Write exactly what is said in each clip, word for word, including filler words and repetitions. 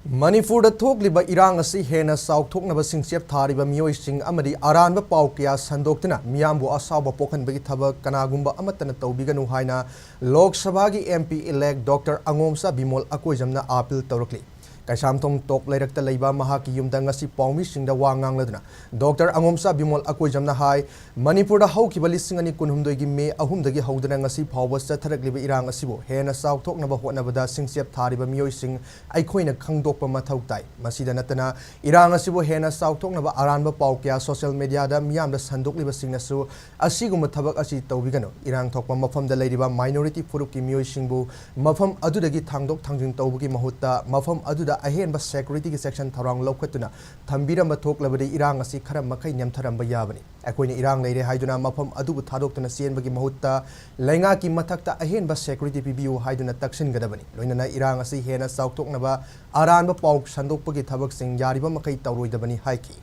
ꯃꯅꯤꯄꯨꯔꯗ ꯊꯣꯛꯂꯤꯕ ꯏꯔꯥꯡ ꯑꯁꯤ ꯍꯦꯟꯅ ꯆꯥꯎꯊꯣꯛꯅꯕ ꯁꯤꯡꯆꯦꯞ ꯊꯥꯔꯤꯕ ꯃꯤꯑꯣꯏꯁꯤꯡ ꯑꯃꯗꯤ ꯑꯔꯥꯟꯕ ꯄꯥꯎ ꯀꯌꯥ ꯁꯟꯗꯣꯛꯇꯨꯅ ꯃꯤꯌꯥꯝꯕꯨ ꯑꯁꯥꯎꯕ ꯄꯣꯛꯍꯟꯕꯒꯤ ꯊꯕꯛ ꯀꯅꯥꯒꯨꯝꯕ ꯑꯃꯠꯇꯅ ꯇꯧꯕꯤꯒꯅꯨ ꯍꯥꯏꯅ ꯂꯣꯛ ꯁꯚꯥꯒꯤ M P elect Doctor Angomcha Bimol ꯑꯀꯣꯏꯖꯝꯅ ꯑꯥꯄꯤꯜ ꯇꯧꯔꯛꯂꯤ꯫ ꯀꯩꯁꯥꯝꯊꯣꯡ ꯇꯣꯞ ꯂꯩꯔꯛꯇ ꯂꯩꯕ ꯃꯍꯥꯛꯀꯤ ꯌꯨꯝꯗ ꯉꯁꯤ ꯄꯥꯎꯃꯤꯁꯤꯡꯗ ꯋꯥ ꯉꯥꯡꯂꯗꯨꯅ Doctor ꯑꯉꯣꯝꯆꯥ ꯕꯤꯃꯣꯜ ꯑꯀꯣꯏꯖꯝꯅ ꯍꯥꯏ, ꯃꯅꯤꯄꯨꯔꯗ ꯍꯧꯈꯤꯕ ꯂꯤꯁꯤꯡ ꯑꯅꯤ ꯀꯨꯟꯍꯨꯝꯗꯣꯏꯒꯤ ꯃꯦ ꯑꯍꯨꯝꯗꯒꯤ ꯍꯧꯗꯨꯅ ꯉꯁꯤ ꯐꯥꯎꯕ ꯆꯠꯊꯔꯛꯂꯤꯕ ꯏꯔꯥꯡ ꯑꯁꯤꯕꯨ ꯍꯦꯟꯅ ꯆꯥꯎꯊꯣꯛꯅꯕ ꯍꯣꯠꯅꯕꯗ ꯁꯤꯡꯆꯦꯞ ꯊꯥꯔꯤꯕ ꯃꯤꯑꯣꯏꯁꯤꯡ ꯑꯩꯈꯣꯏꯅ ꯈꯪꯗꯣꯛꯄ ꯃꯊꯧ ꯇꯥꯏ꯫ ꯃꯁꯤꯗ ꯅꯠꯇꯅ ꯏꯔꯥꯡ ꯑꯁꯤꯕꯨ ꯍꯦꯟꯅ ꯆꯥꯎꯊꯣꯛꯅꯕ ꯑꯔꯥꯟꯕ ꯄꯥꯎ ꯀꯌꯥ social media ꯗ ꯃꯤꯌꯥꯝꯗ ꯁꯟꯗꯣꯛꯂꯤꯕꯁꯤꯡꯅꯁꯨ ꯑꯁꯤꯒꯨꯝꯕ ꯊꯕꯛ ꯑꯁꯤ ꯇꯧꯕꯤꯒꯅꯨ꯫ ꯏꯔꯥꯡ ꯊꯣꯛꯄ ꯃꯐꯝꯗ ꯂꯩꯔꯤꯕ minority ꯐꯨꯔꯨꯞꯀꯤ ꯃꯤꯑꯣꯏꯁꯤꯡꯕꯨ ꯃꯐꯝ ꯑꯗꯨꯗꯒꯤ ꯊꯥꯡꯗꯣꯛ ꯊꯥꯡꯖꯤꯟ ꯇꯧꯕꯒꯤ ꯃꯍꯨꯠꯇ ꯃꯐꯝ ꯑꯗꯨꯗ ꯑꯍꯦꯟꯕ security ꯒꯤ section ꯊꯧꯔꯥꯡ ꯂꯧꯈꯠꯇꯨꯅ ꯊꯝꯕꯤꯔꯝꯕ ꯊꯣꯛꯂꯕꯗꯤ ꯏꯔꯥꯡ ꯑꯁꯤ ꯈꯔ ꯃꯈꯩ ꯅꯦꯝꯊꯔꯝꯕ ꯌꯥꯕꯅꯤ꯫ ꯑꯩꯈꯣꯏꯅ ꯏꯔꯥꯡ ꯂꯩꯔꯦ ꯍꯥꯏꯗꯨꯅ ꯃꯐꯝ ꯑꯗꯨꯕꯨ ꯊꯥꯗꯣꯛꯇꯨꯅ ꯆꯦꯟꯕꯒꯤ ꯃꯍꯨꯠꯇ ꯂꯩꯉꯥꯛꯀꯤ ꯃꯊꯛꯇ ꯑꯍꯦꯟꯕ security ꯄꯤꯕꯤꯌꯨ ꯍꯥꯏꯗꯨꯅ ꯇꯛꯁꯤꯟꯒꯗꯕꯅꯤ꯫ ꯂꯣꯏꯅꯅ ꯏꯔꯥꯡ ꯑꯁꯤ ꯍꯦꯟꯅ ꯆꯥꯎꯊꯣꯛꯅꯕ ꯑꯔꯥꯟꯕ ꯄꯥꯎ ꯁꯟꯗꯣꯛꯄꯒꯤ ꯊꯕꯛꯁꯤꯡ ꯌꯥꯔꯤꯕ ꯃꯈꯩ ꯇꯧꯔꯣꯏꯗꯕꯅꯤ ꯍꯥꯏꯈꯤ꯫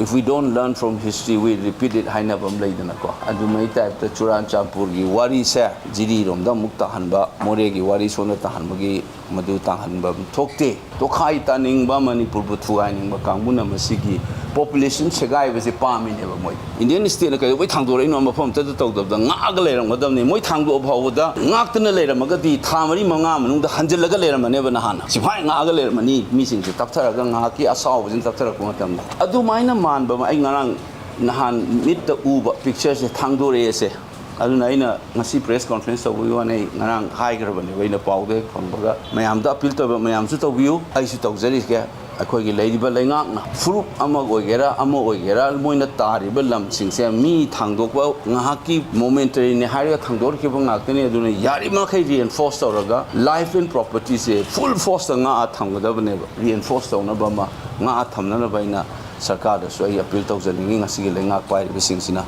If we don't learn from history, we repeat it ꯍꯥꯏꯅꯕ ꯑꯃ ꯂꯩꯗꯅꯀꯣ꯫ ꯑꯗꯨꯃꯥꯏ type ꯇ ꯆꯨꯔꯥꯟꯆꯥꯟꯄꯨꯔꯒꯤ ꯋꯥꯔꯤꯁꯦ ꯖꯤꯔꯤꯔꯣꯝꯗ ꯑꯃꯨꯛ ꯇꯥꯍꯟꯕ, ꯃꯣꯔꯦꯒꯤ ꯋꯥꯔꯤ ꯁꯣꯝꯗ ꯇꯥꯍꯟꯕꯒꯤ ꯃꯗꯨ ꯇꯥꯍꯟꯕ ꯊꯣꯛꯇꯦ꯫ ꯇꯣꯈꯥꯏ ꯇꯥꯅꯤꯡꯕ, ꯃꯅꯤꯄꯨꯔꯕꯨ ꯊꯨꯒꯥꯏꯅꯤꯡꯕ ꯀꯥꯡꯕꯨꯅ ꯃꯁꯤꯒꯤ population ꯁꯦꯒꯥꯏꯕꯁꯦ ꯄꯥꯝꯃꯤꯅꯦꯕ ꯃꯣꯏ꯫ Indian state ꯅ ꯀꯩꯗꯧꯕꯩ ꯊꯥꯡꯗꯣꯔꯛꯏꯅꯣ? ꯃꯐꯝ ꯑꯃꯠꯇꯗ ꯇꯧꯗꯕꯗ ꯉꯥꯛꯑꯒ ꯂꯩꯔꯝꯒꯗꯕꯅꯤ꯫ ꯃꯣꯏ ꯊꯥꯡꯗꯣꯛꯑ ꯐꯥꯎꯕꯗ ꯉꯥꯛꯇꯅ ꯂꯩꯔꯝꯃꯒꯗꯤ ꯊꯥ ꯃꯔꯤ ꯃꯉꯥ ꯃꯅꯨꯡꯗ ꯍꯟꯖꯤꯜꯂꯒ ꯂꯩꯔꯝꯃꯅꯦꯕ ꯅꯍꯥꯟꯅ꯫ ꯁꯤꯐꯥꯏ ꯉꯥꯛꯑꯒ ꯂꯩꯔꯝꯃꯅꯤ ꯃꯤꯁꯤꯡꯁꯦ ꯇꯞꯊꯔꯒ ꯉꯥꯏꯍꯥꯛꯀꯤ ꯑꯁꯥꯎꯕꯁꯤꯅ ꯇꯞꯊꯔꯛꯄ ꯃꯇꯝꯗ꯫ ꯑꯗꯨꯃꯥꯏꯅ ꯃꯥꯟꯕ ꯑꯃ ꯑꯩ ꯉꯔꯥꯡ ꯅꯍꯥꯟ ꯃꯤꯠꯇ ꯎꯕ picture ꯁꯦ ꯊꯥꯡꯗꯣꯔꯛꯑꯦꯁꯦ꯫ ꯑꯗꯨꯅ ꯑꯩꯅ ꯉꯁꯤ press conference ꯇꯧꯕꯒꯤ ꯋꯥꯅꯦ, ꯑꯩ ꯉꯔꯥꯡ ꯍꯥꯏꯈ꯭ꯔꯕꯅꯦꯕ, ꯑꯩꯅ ꯄꯥꯎꯗꯣ ꯍꯦꯛ ꯐꯪꯕꯒ꯫ ꯃꯌꯥꯝꯗ appeal ꯇꯧꯕ, ꯃꯌꯥꯝꯁꯨ ꯇꯧꯕꯤꯌꯨ, ꯑꯩꯁꯨ ꯇꯧꯖꯔꯤꯒꯦ꯫ ꯑꯩꯈꯣꯏꯒꯤ ꯂꯩꯔꯤꯕ ꯂꯩꯉꯥꯛꯅ ꯐꯨꯔꯨꯞ ꯑꯃ ꯑꯣꯏꯒꯦꯔꯥ ꯑꯃ ꯑꯣꯏꯒꯦꯔꯥ ꯃꯣꯏꯅ ꯇꯥꯔꯤꯕ ꯂꯝꯁꯤꯡꯁꯦ ꯃꯤ ꯊꯥꯡꯗꯣꯛꯄ ꯉꯥꯏꯍꯥꯛꯀꯤ momentary ꯅꯦ ꯍꯥꯏꯔꯒ ꯊꯥꯡꯗꯣꯔꯛꯈꯤꯕ ꯉꯥꯛꯇꯅꯤ꯫ ꯑꯗꯨꯅ ꯌꯥꯔꯤꯕꯃꯈꯩ reinforce ꯇꯧꯔꯒ life and property say full force ꯇ ꯉꯥꯛꯑ ꯊꯝꯒꯗꯕꯅꯦꯕ꯫ Reinforce ꯇꯧꯅꯕ ꯑꯃ ꯉꯥꯛꯑ ꯊꯝꯅꯅꯕ ꯑꯩꯅ ꯁꯔꯀꯥꯔꯗꯁꯨ ꯑꯩ appeal ꯇꯧꯖꯅꯤꯡꯉꯤ ꯉꯁꯤꯒꯤ ꯂꯩꯉꯥꯛ ꯄꯥꯏꯔꯤꯕꯁꯤꯡꯁꯤꯅ꯫